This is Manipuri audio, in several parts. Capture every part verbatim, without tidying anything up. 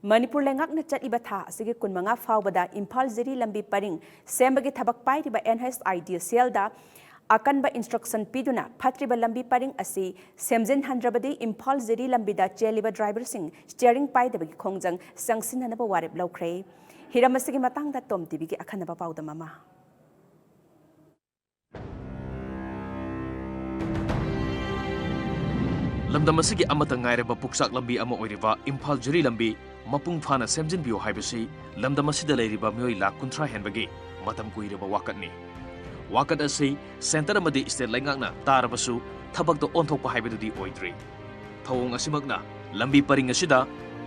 ꯃꯅꯤꯄꯨꯔ ꯂꯩꯉꯥꯛꯅ ꯆꯠꯂꯤꯕ ꯊꯥ ꯑꯁꯤꯒꯤ ꯀꯨꯟꯃꯉꯥ ꯐꯥꯎꯕꯗ ꯏꯝꯐꯥꯜ ꯖꯤꯔꯤ ꯂꯝꯕꯤ ꯄꯔꯤꯡ ꯁꯦꯝꯕꯒꯤ ꯊꯕꯛ ꯄꯥꯏꯔꯤꯕ NHIDCLꯗ ꯑꯀꯟꯕ instruction ꯄꯤꯗꯨꯅ ꯐꯠꯇ꯭ꯔꯤꯕ ꯂꯝꯕꯤ ꯄꯔꯤꯡ ꯑꯁꯤ ꯁꯦꯝꯖꯤꯟꯍꯟꯗ꯭ꯔꯕꯗꯤ ꯏꯝꯐꯥꯜ ꯖꯤꯔꯤ ꯂꯝꯕꯤꯗ ꯆꯦꯜꯂꯤꯕ driverꯁꯤꯡ steering ꯄꯥꯏꯗꯕꯒꯤ ꯈꯣꯡꯖꯪ ꯆꯪꯁꯤꯟꯅꯅꯕ ꯋꯥꯔꯦꯞ ꯂꯧꯈ꯭ꯔꯦ꯫ ꯍꯤꯔꯝ ꯑꯁꯤꯒꯤ ꯃꯇꯥꯡꯗ ꯇꯣꯝ ꯇꯤꯚꯤꯒꯤ ꯑꯈꯟꯅꯕ ꯄꯥꯎꯗꯝ ꯑꯃ꯫ ꯂꯝꯗꯝ ꯑꯁꯤꯒꯤ ꯑꯃꯠꯇ ꯉꯥꯏꯔꯕ ꯄꯨꯛꯆꯥꯛ ꯂꯝꯕꯤ ꯑꯃ ꯑꯣꯏꯔꯤꯕ ꯏꯝꯐꯥꯜ ꯖꯤꯔꯤ ꯂꯝꯕꯤ ꯃꯄꯨꯡ ꯐꯥꯅ ꯁꯦꯝꯖꯤꯟꯕꯤꯌꯨ ꯍꯥꯏꯕꯁꯤ ꯂꯝꯗꯝ ꯑꯁꯤꯗ ꯂꯩꯔꯤꯕ ꯃꯤꯑꯣꯏ ꯂꯥꯈ ꯀꯨꯟꯊ꯭ꯔꯥ ꯍꯦꯟꯕꯒꯤ ꯃꯇꯝ ꯀꯨꯏꯔꯕ ꯋꯥꯀꯠꯅꯤ꯫ ꯋꯥꯀꯠ ꯑꯁꯤ centre ꯑꯃꯗꯤ state ꯂꯩꯉꯥꯛꯅ ꯇꯥꯔꯕꯁꯨ ꯊꯕꯛꯇ ꯑꯣꯟꯊꯣꯛꯄ ꯍꯥꯏꯕꯗꯨꯗꯤ ꯑꯣꯏꯗ꯭ꯔꯤ꯫ ꯊꯧꯑꯣꯡ ꯑꯁꯤꯃꯛꯅ ꯂꯝꯕꯤ ꯄꯔꯤꯡ ꯑꯁꯤꯗ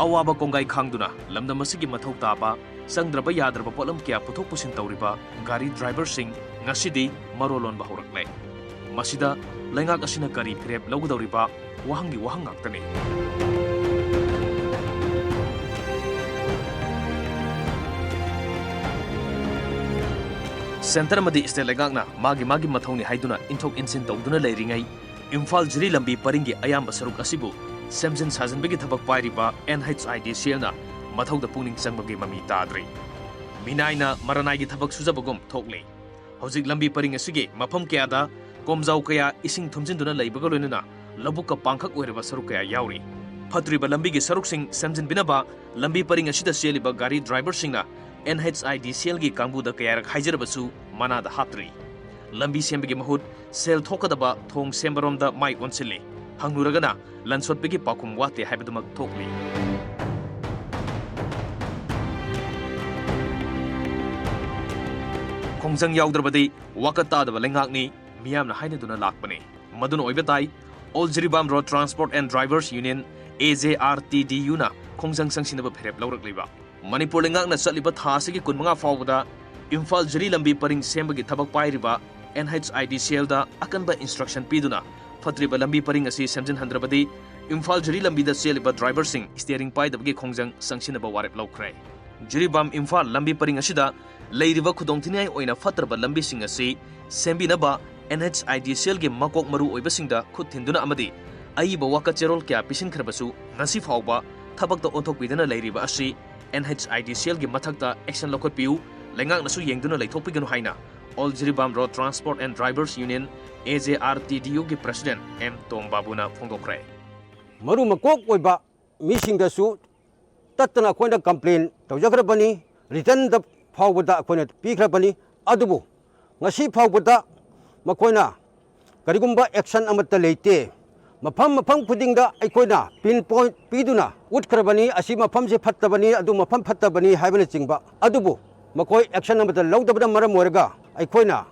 ꯑꯋꯥꯕ ꯀꯣꯡꯒꯥꯏ ꯈꯥꯡꯗꯨꯅ ꯂꯝꯗꯝ ꯑꯁꯤꯒꯤ ꯃꯊꯧ ꯇꯥꯕ ꯆꯪꯗ꯭ꯔꯕ ꯌꯥꯗ꯭ꯔꯕ ꯄꯣꯠꯂꯝ ꯀꯌꯥ ꯄꯨꯊꯣꯛ ꯄꯨꯁꯤꯟ ꯇꯧꯔꯤꯕ ꯒꯥꯔꯤ driverꯁꯤꯡ ꯉꯁꯤꯗꯤ ꯃꯔꯣꯜ ꯂꯣꯟꯕ ꯍꯧꯔꯛꯂꯦ꯫ ꯃꯁꯤꯗ ꯂꯩꯉꯥꯛ ꯑꯁꯤꯅ ꯀꯔꯤ ꯐꯤꯔꯦꯞ ꯂꯧꯒꯗꯧꯔꯤꯕ ꯋꯥꯍꯪꯒꯤ ꯋꯥꯍꯪ ꯉꯥꯛꯇꯅꯤ꯫ Centre ꯑꯃꯗꯤ state ꯂꯩꯉꯥꯛꯅ ꯃꯥꯒꯤ ꯃꯥꯒꯤ ꯃꯊꯧꯅꯤ ꯍꯥꯏꯗꯨꯅ ꯏꯟꯊꯣꯛ ꯏꯟꯁꯤꯟ ꯇꯧꯗꯨꯅ ꯂꯩꯔꯤꯉꯩ, ꯏꯝꯐꯥꯜ ꯖꯤꯔꯤ ꯂꯝꯕꯤ ꯄꯔꯤꯡꯒꯤ ꯑꯌꯥꯝꯕ ꯁꯔꯨꯛ ꯑꯁꯤꯕꯨ ꯁꯦꯝꯖꯤꯟ ꯁꯥꯖꯤꯟꯕꯒꯤ ꯊꯕꯛ ꯄꯥꯏꯔꯤꯕ NHIDCLꯅ ꯃꯊꯧꯗ ꯄꯨꯛꯅꯤꯡ ꯆꯪꯕꯒꯤ ꯃꯃꯤ ꯇꯥꯗ꯭ꯔꯤ꯫ ꯃꯤꯅꯥꯏꯅ ꯃꯔꯅꯥꯏꯒꯤ ꯊꯕꯛ ꯁꯨꯖꯕꯒꯨꯝ ꯊꯣꯛꯂꯤ꯫ ꯍꯧꯖꯤꯛ ꯂꯝꯕꯤ ꯄꯔꯤꯡ ꯑꯁꯤꯒꯤ ꯃꯐꯝ ꯀꯌꯥꯗ ꯀꯣꯝꯖꯥꯎ ꯀꯌꯥ ꯏꯁꯤꯡ ꯊꯨꯝꯖꯤꯟꯗꯨꯅ ꯂꯩꯕꯒ ꯂꯣꯏꯅꯅ ꯂꯧꯕꯨꯛꯀ ꯄꯥꯡꯈꯛ ꯑꯣꯏꯔꯕ ꯁꯔꯨꯛ ꯀꯌꯥ ꯌꯥꯎꯔꯤ꯫ ꯐꯠꯇ꯭ꯔꯤꯕ ꯂꯝꯕꯤꯒꯤ ꯁꯔꯨꯛꯁꯤꯡ ꯁꯦꯝꯖꯤꯟꯕꯤꯅꯕ ꯂꯝꯕꯤ ꯄꯔꯤꯡ ꯑꯁꯤꯗ ꯆꯦꯜꯂꯤꯕ ꯒꯥꯔꯤ driverꯁꯤꯡꯅ NHIDCLꯒꯤ ꯀꯥꯡꯕꯨꯗ ꯀꯌꯥꯔꯛ ꯍꯥꯏꯖꯔꯕꯁꯨ ꯃꯅꯥꯗ ꯍꯥꯞꯇ꯭ꯔꯤ꯫ ꯂꯝꯕꯤ ꯁꯦꯝꯕꯒꯤ ꯃꯍꯨꯠ ꯁꯦꯜ ꯊꯣꯛꯀꯗꯕ ꯊꯣꯡ ꯁꯦꯝꯕꯔꯣꯝꯗ ꯃꯥꯏ ꯑꯣꯟꯁꯤꯜꯂꯤ꯫ ꯍꯪꯂꯨꯔꯒꯅ ꯂꯟꯁꯣꯠꯄꯒꯤ ꯄꯥꯎꯈꯨꯝ ꯋꯥꯠꯇꯦ ꯍꯥꯏꯕꯗꯨꯃꯛ ꯊꯣꯛꯂꯤ꯫ ꯈꯣꯡꯖꯪ ꯌꯥꯎꯗ꯭ꯔꯕꯗꯤ ꯋꯥꯀꯠ ꯇꯥꯗꯕ ꯂꯩꯉꯥꯛꯅꯤ ꯃꯤꯌꯥꯝꯅ ꯍꯥꯏꯅꯗꯨꯅ ꯂꯥꯛꯄꯅꯤ꯫ ꯃꯗꯨꯅ ꯑꯣꯏꯕ ꯇꯥꯏ, All Jiribam Road Transport and Drivers Union, AJRTDUꯅ ꯈꯣꯡꯖꯪ ꯆꯪꯁꯤꯟꯅꯕ ꯐꯤꯔꯦꯞ ꯂꯧꯔꯛꯂꯤꯕ꯫ ꯃꯅꯤꯄꯨꯔ ꯂꯩꯉꯥꯛꯅ ꯆꯠꯂꯤꯕ ꯊꯥ ꯑꯁꯤꯒꯤ ꯀꯨꯟꯃꯉꯥ ꯐꯥꯎꯕꯗ ꯏꯝꯐꯥꯜ ꯖꯤꯔꯤ ꯂꯝꯕꯤ ꯄꯔꯤꯡ ꯁꯦꯝꯕꯒꯤ ꯊꯕꯛ ꯄꯥꯏꯔꯤꯕ NHIDCLꯗ ꯑꯀꯟꯕ instruction ꯄꯤꯗꯨꯅ ꯐꯠꯇ꯭ꯔꯤꯕ ꯂꯝꯕꯤ ꯄꯔꯤꯡ ꯑꯁꯤ ꯁꯦꯝꯖꯤꯟꯍꯟꯗ꯭ꯔꯕꯗꯤ ꯏꯝꯐꯥꯜ ꯖꯤꯔꯤ ꯂꯝꯕꯤꯗ ꯆꯦꯜꯂꯤꯕ driverꯁꯤꯡ steering ꯄꯥꯏꯗꯕꯒꯤ ꯈꯣꯡꯖꯪ ꯆꯪꯁꯤꯟꯅꯕ ꯋꯥꯔꯦꯞ ꯂꯧꯈ꯭ꯔꯦ꯫ ꯖꯤꯔꯤꯕꯥꯝ ꯏꯝꯐꯥꯜ ꯂꯝꯕꯤ ꯄꯔꯤꯡ ꯑꯁꯤꯗ ꯂꯩꯔꯤꯕ ꯈꯨꯗꯣꯡꯊꯤꯅꯤꯡꯉꯥꯏ ꯑꯣꯏꯅ ꯐꯠꯇ꯭ꯔꯕ ꯂꯝꯕꯤꯁꯤꯡ ꯑꯁꯤ ꯁꯦꯝꯕꯤꯅꯕ NHIDCLꯒꯤ ꯃꯀꯣꯛ ꯃꯔꯨ ꯑꯣꯏꯕꯁꯤꯡꯗ ꯈꯨꯠ ꯊꯤꯟꯗꯨꯅ ꯑꯃꯗꯤ ꯑꯏꯕ ꯋꯥꯀꯠ ꯆꯦꯔꯣꯜ ꯀꯌꯥ ꯄꯤꯁꯤꯟꯈ꯭ꯔꯕꯁꯨ ꯉꯁꯤ ꯐꯥꯎꯕ ꯊꯕꯛꯇ ꯑꯣꯟꯊꯣꯛꯄꯤꯗꯅ ꯂꯩꯔꯤꯕ ꯑꯁꯤ NHIDCLꯒꯤ ꯃꯊꯛꯇ action ꯂꯧꯈꯠꯄꯤꯌꯨ, ꯂꯩꯉꯥꯛꯅꯁꯨ ꯌꯦꯡꯗꯨꯅ ꯂꯩꯊꯣꯛꯄꯤꯒꯅꯨ ꯍꯥꯏꯅ All Jiribam Road Transport and Drivers Union, AJRTDUꯒꯤ President M ꯇꯣꯝꯕꯥꯕꯨꯅ ꯐꯣꯡꯗꯣꯛꯈ꯭ꯔꯦ꯫ ꯃꯔꯨ ꯃꯀꯣꯛ ꯑꯣꯏꯕ ꯃꯤꯁꯤꯡꯗꯁꯨ ꯇꯠꯇꯅ ꯑꯩꯈꯣꯏꯅ complain ꯇꯧꯖꯈ꯭ꯔꯕꯅꯤ, writtenꯗ ꯐꯥꯎꯕꯗ ꯑꯩꯈꯣꯏꯅ ꯄꯤꯈ꯭ꯔꯕꯅꯤ꯫ ꯑꯗꯨꯕꯨ ꯉꯁꯤ ꯐꯥꯎꯕꯗ ꯃꯈꯣꯏꯅ ꯀꯔꯤꯒꯨꯝꯕ action ꯑꯃꯠꯇ ꯂꯩꯇꯦ꯫ ꯃꯐꯝ ꯃꯐꯝ ꯈꯨꯗꯤꯡꯗ ꯑꯩꯈꯣꯏꯅ pin point ꯄꯤꯗꯨꯅ ꯎꯠꯈ꯭ꯔꯕꯅꯤ, ꯑꯁꯤ ꯃꯐꯝꯁꯦ ꯐꯠꯇꯕꯅꯤ, ꯑꯗꯨ ꯃꯐꯝ ꯐꯠꯇꯕꯅꯤ ꯍꯥꯏꯕꯅꯆꯤꯡꯕ꯫ ꯑꯗꯨꯕꯨ ꯃꯈꯣꯏ action ꯑꯃꯠꯇ ꯂꯧꯗꯕꯅ ꯃꯔꯝ ꯑꯣꯏꯔꯒ ꯑꯩꯈꯣꯏꯅ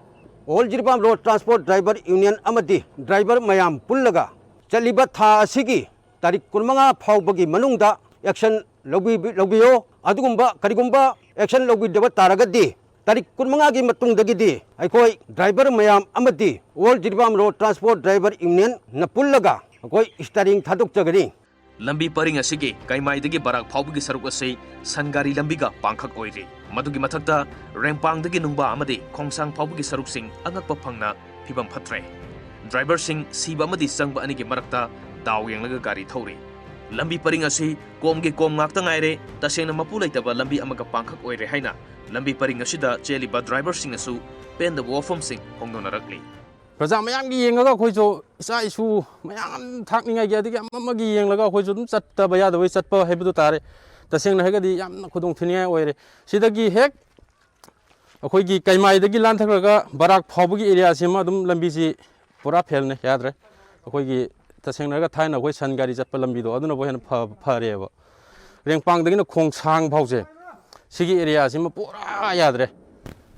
All Jiribam Road Transport Driver Union ꯑꯃꯗꯤ driver ꯃꯌꯥꯝ ꯄꯨꯜꯂꯒ ꯆꯠꯂꯤꯕ ꯊꯥ ꯑꯁꯤꯒꯤ ꯇꯥꯔꯤꯛ ꯀꯨꯟꯃꯉꯥ ꯐꯥꯎꯕꯒꯤ ꯃꯅꯨꯡꯗ action ꯂꯧꯕꯤ-, ꯂꯧꯕꯤꯌꯣ꯫ ꯑꯗꯨꯒꯨꯝꯕ ꯀꯔꯤꯒꯨꯝꯕ action ꯂꯧꯕꯤꯗꯕ ꯇꯥꯔꯒꯗꯤ ꯇꯥꯔꯤꯛ ꯀꯨꯟꯃꯉꯥꯒꯤ ꯃꯇꯨꯡꯗꯒꯤꯗꯤ ꯑꯩꯈꯣꯏ driver ꯃꯌꯥꯝ ꯑꯃꯗꯤ All Jiribam Road Transport Driver Unionꯅ ꯄꯨꯜꯂꯒ ꯑꯩꯈꯣꯏ steering ꯊꯥꯗꯣꯛꯆꯒꯅꯤ꯫ ꯂꯝꯕꯤ ꯄꯔꯤꯡ ꯑꯁꯤꯒꯤ ꯀꯩꯃꯥꯏꯗꯒꯤ ꯕꯔꯥꯛ ꯐꯥꯎꯕꯒꯤ ꯁꯔꯨꯛ ꯑꯁꯤ ꯁꯟ ꯒꯥꯔꯤ ꯂꯝꯕꯤꯒ ꯄꯥꯡꯈꯛ ꯑꯣꯏꯔꯤ꯫ ꯃꯗꯨꯒꯤ ꯃꯊꯛꯇ ꯔꯦꯡꯄꯥꯡꯗꯒꯤ ꯅꯨꯡꯕꯥ ꯑꯃꯗꯤ ꯈꯣꯡꯁꯥꯡ ꯐꯥꯎꯕꯒꯤ ꯁꯔꯨꯛꯁꯤꯡ ꯑꯉꯛꯄ ꯐꯪꯅ ꯐꯤꯕꯝ ꯐꯠꯇ꯭ꯔꯦ꯫ Driverꯁꯤꯡ ꯁꯤꯕ ꯑꯃꯗꯤ ꯆꯪꯕ ꯑꯅꯤꯒꯤ ꯃꯔꯛꯇ ꯗꯥꯎ ꯌꯦꯡꯂꯒ ꯒꯥꯔꯤ ꯊꯧꯔꯤ꯫ ꯂꯝꯕꯤ ꯄꯔꯤꯡ ꯑꯁꯤ ꯀꯣꯝꯒꯤ ꯀꯣꯝ ꯉꯥꯛꯇ ꯉꯥꯏꯔꯦ, ꯇꯁꯦꯡꯅ ꯃꯄꯨ ꯂꯩꯇꯕ ꯂꯝꯕꯤ ꯑꯃꯒ ꯄꯥꯡꯈꯛ ꯑꯣꯏꯔꯦ ꯍꯥꯏꯅ ꯂꯝꯕꯤ ꯄꯔꯤꯡ ꯑꯁꯤꯗ ꯆꯦꯜꯂꯤꯕ driverꯁꯤꯡꯅꯁꯨ ꯄꯦꯟꯗꯕ ꯋꯥꯐꯝꯁꯤꯡ ꯐꯣꯡꯗꯣꯛꯅꯔꯛꯂꯤ꯫ ꯄ꯭ꯔꯖꯥ ꯃꯌꯥꯝꯒꯤ ꯌꯦꯡꯉꯒ ꯑꯩꯈꯣꯏꯁꯨ ꯏꯆꯥ ꯏꯁꯨ ꯃꯌꯥꯝ ꯊꯥꯛꯅꯤꯡꯉꯥꯏꯒꯤ ꯑꯗꯒꯤ ꯑꯃ ꯑꯃꯒꯤ ꯌꯦꯡꯂꯒ ꯑꯩꯈꯣꯏꯁꯨ ꯑꯗꯨꯝ ꯆꯠꯇꯕ ꯌꯥꯗꯕꯩ ꯆꯠꯄ ꯍꯥꯏꯕꯗꯨ ꯇꯥꯔꯦ꯫ ꯇꯁꯦꯡꯅ ꯍꯥꯏꯔꯒꯗꯤ ꯌꯥꯝꯅ ꯈꯨꯗꯣꯡ ꯊꯤꯅꯤꯡꯉꯥꯏ ꯑꯣꯏꯔꯦ꯫ ꯁꯤꯗꯒꯤ ꯍꯦꯛ ꯑꯩꯈꯣꯏꯒꯤ ꯀꯩꯃꯥꯏꯗꯒꯤ ꯂꯥꯟꯊꯈ꯭ꯔꯒ ꯕꯔꯥꯛ ꯐꯥꯎꯕꯒꯤ areaꯁꯤꯃ ꯑꯗꯨꯝ ꯂꯝꯕꯤꯁꯤ ꯄꯨꯔꯥ ꯐꯦꯜꯅꯦ, ꯌꯥꯗ꯭ꯔꯦ꯫ ꯑꯩꯈꯣꯏꯒꯤ ꯇꯁꯦꯡꯅ ꯍꯥꯏꯔꯒ ꯊꯥꯏꯅ ꯑꯩꯈꯣꯏ ꯁꯟ ꯒꯥꯔꯤ ꯆꯠꯄ ꯂꯝꯕꯤꯗꯣ ꯑꯗꯨꯅꯕꯨ ꯍꯦꯟꯅ ꯐ-, ꯐꯔꯦꯕ꯫ ꯔꯦꯡꯄꯥꯡꯗꯒꯤꯅ ꯈꯣꯡꯁꯥꯡ ꯐꯥꯎꯁꯦ ꯁꯤꯒꯤ areaꯁꯤꯃ ꯄꯨꯔꯥ ꯌꯥꯗ꯭ꯔꯦ꯫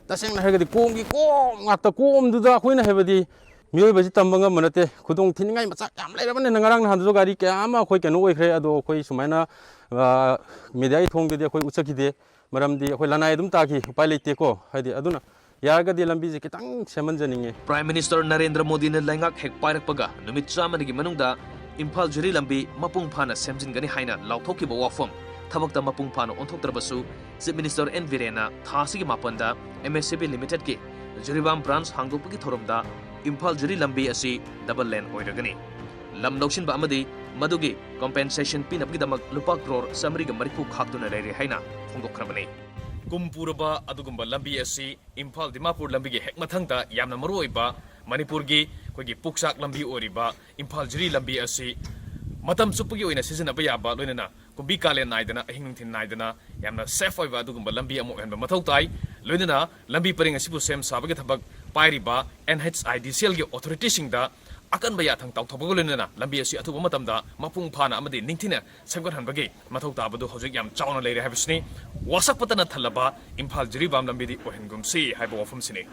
ꯇꯁꯦꯡꯅ ꯍꯥꯏꯔꯒꯗꯤ ꯀꯣꯝꯒꯤ ꯀꯣꯝ ꯉꯥꯛꯇ, ꯀꯣꯝꯗꯨꯗ ꯑꯩꯈꯣꯏꯅ ꯍꯥꯏꯕꯗꯤ ꯃꯤꯑꯣꯏꯕꯁꯤ ꯇꯝꯕ ꯉꯝꯕ ꯅꯠꯇꯦ꯫ ꯈꯨꯗꯣꯡ ꯊꯤꯅꯤꯡꯉꯥꯏ ꯃꯆꯥꯛ ꯌꯥꯝ ꯂꯩꯔꯕꯅꯤꯅ ꯉꯔꯥꯡ ꯅꯍꯥꯟꯗꯁꯨ ꯒꯥꯔꯤ ꯀꯌꯥ ꯑꯃ ꯑꯩꯈꯣꯏ ꯀꯩꯅꯣ ꯑꯣꯏꯈ꯭ꯔꯦ꯫ ꯑꯗꯣ ꯑꯩꯈꯣꯏ ꯁꯨꯃꯥꯏꯅ, ꯑ, mediaꯒꯤ ꯊꯣꯡꯗꯗꯤ ꯑꯩꯈꯣꯏ ꯎꯠꯆꯈꯤꯗꯦ꯫ ꯃꯔꯝꯗꯤ ꯑꯩꯈꯣꯏ ꯂꯅꯥꯏ ꯑꯗꯨꯝ ꯇꯥꯈꯤ, ꯎꯄꯥꯏ ꯂꯩꯇꯦꯀꯣ꯫ ꯍꯥꯏꯗꯤ ꯑꯗꯨꯅ ꯌꯥꯔꯒꯗꯤ ꯂꯝꯕꯤꯁꯦ ꯈꯤꯇꯪ ꯁꯦꯝꯍꯟꯖꯅꯤꯡꯉꯦ꯫ Prime Minister ꯅꯔꯦꯟꯗ꯭ꯔ ꯃꯣꯗꯤꯅ ꯂꯩꯉꯥꯛ ꯍꯦꯛ ꯄꯥꯏꯔꯛꯄꯒ ꯅꯨꯃꯤꯠ ꯆꯥꯝꯃꯅꯤꯒꯤ ꯃꯅꯨꯡꯗ ꯏꯝꯐꯥꯜ ꯖꯤꯔꯤ ꯂꯝꯕꯤ ꯃꯄꯨꯡ ꯐꯥꯅ ꯁꯦꯝꯖꯤꯟꯒꯅꯤ ꯍꯥꯏꯅ ꯂꯥꯎꯊꯣꯛꯈꯤꯕ ꯋꯥꯐꯝ ꯊꯕꯛꯇ ꯃꯄꯨꯡ ꯐꯥꯅ ꯑꯣꯟꯊꯣꯛꯇ꯭ꯔꯕꯁꯨ, Chief Minister ꯑꯦꯟ ꯕꯤꯔꯦꯟꯅ ꯊꯥ ꯑꯁꯤꯒꯤ ꯃꯥꯄꯟꯗ MSCB Limitedꯀꯤ ꯖꯤꯔꯤꯕꯥꯝ branch ꯍꯥꯡꯗꯣꯛꯄꯒꯤ ꯊꯧꯔꯝꯗ ꯏꯝꯐꯥꯜ ꯖꯤꯔꯤ ꯂꯝꯕꯤ ꯑꯁꯤ double lane ꯑꯣꯏꯔꯒꯅꯤ꯫ ꯂꯝ ꯂꯧꯁꯤꯟꯕ ꯑꯃꯗꯤ ꯃꯗꯨꯒꯤ compensation ꯄꯤꯅꯕꯒꯤꯗꯃꯛ ꯂꯨꯄꯥ ꯀ꯭ꯔꯣꯔ ꯆꯥꯃꯔꯤꯒ ꯃꯔꯤꯐꯨ ꯈꯥꯛꯇꯨꯅ ꯂꯩꯔꯦ ꯍꯥꯏꯅ ꯐꯣꯡꯗꯣꯛꯈ꯭ꯔꯕꯅꯤ꯫ ꯀꯨꯝ ꯄꯨꯔꯕ ꯑꯗꯨꯒꯨꯝꯕ ꯂꯝꯕꯤ ꯑꯁꯤ ꯏꯝꯐꯥꯜ ꯗꯤꯃꯥꯄꯨꯔ ꯂꯝꯕꯤꯒꯤ ꯍꯦꯛ ꯃꯊꯪꯗ ꯌꯥꯝꯅ ꯃꯔꯨꯑꯣꯏꯕ ꯃꯅꯤꯄꯨꯔꯒꯤ ꯑꯩꯈꯣꯏꯒꯤ ꯄꯨꯛꯆꯥꯛ ꯂꯝꯕꯤ ꯑꯣꯏꯔꯤꯕ ꯏꯝꯐꯥꯜ ꯖꯤꯔꯤ ꯂꯝꯕꯤ ꯑꯁꯤ ꯃꯇꯝ ꯆꯨꯞꯄꯒꯤ ꯑꯣꯏꯅ ꯁꯤꯖꯤꯟꯅꯕ ꯌꯥꯕ, ꯂꯣꯏꯅꯅ ꯀꯨꯝꯕꯤ ꯀꯥꯂꯦꯟ ꯅꯥꯏꯗꯅ, ꯑꯍꯤꯡ ꯅꯨꯡꯊꯤꯜ ꯅꯥꯏꯗꯅ ꯌꯥꯝꯅ safe ꯑꯣꯏꯕ ꯑꯗꯨꯒꯨꯝꯕ ꯂꯝꯕꯤ ꯑꯃ ꯑꯣꯏꯍꯟꯕ ꯃꯊꯧ ꯇꯥꯏ꯫ ꯂꯣꯏꯅꯅ ꯂꯝꯕꯤ ꯄꯔꯦꯡ ꯑꯁꯤꯕꯨ ꯁꯦꯝ ꯁꯥꯕꯒꯤ ꯊꯕꯛ ꯄꯥꯏꯔꯤꯕ NHIDCLꯒꯤ authorityꯁꯤꯡꯗ ꯑꯀꯟꯕ ꯌꯥꯊꯪ ꯇꯥꯎꯊꯣꯛꯄꯒ ꯂꯣꯏꯅꯅ ꯂꯝꯕꯤ ꯑꯁꯤ ꯑꯊꯨꯕ ꯃꯇꯝꯗ ꯃꯄꯨꯡ ꯐꯥꯅ ꯑꯃꯗꯤ ꯅꯤꯡꯊꯤꯅ ꯁꯦꯝꯒꯠꯍꯟꯕꯒꯤ ꯃꯊꯧ ꯇꯥꯕꯗꯨ ꯍꯧꯖꯤꯛ ꯌꯥꯝ ꯆꯥꯎꯅ ꯂꯩꯔꯦ ꯍꯥꯏꯕꯁꯤꯅꯤ꯫ ꯋꯥꯁꯛꯄꯇ ꯅꯠꯊꯜꯂꯕ ꯏꯝꯐꯥꯜ ꯖꯤꯔꯤꯕꯥꯝ ꯂꯝꯕꯤꯗꯤ ꯑꯣꯏꯍꯟꯒꯨꯝꯁꯤ ꯍꯥꯏꯕ ꯋꯥꯐꯝꯁꯤꯅꯤ꯫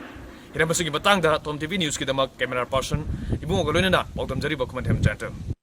ꯍꯤꯔꯝ ꯑꯁꯤꯒꯤ ꯃꯇꯥꯡꯗ Tom TV Newsꯀꯤꯗꯃꯛ camera person ꯏꯕꯨꯡꯉꯣꯒ ꯂꯣꯏꯅꯅ ꯄꯥꯎꯗꯝꯖꯔꯤꯕ ꯈꯨꯃꯟꯊꯦꯝ ꯖꯌꯟꯇ꯫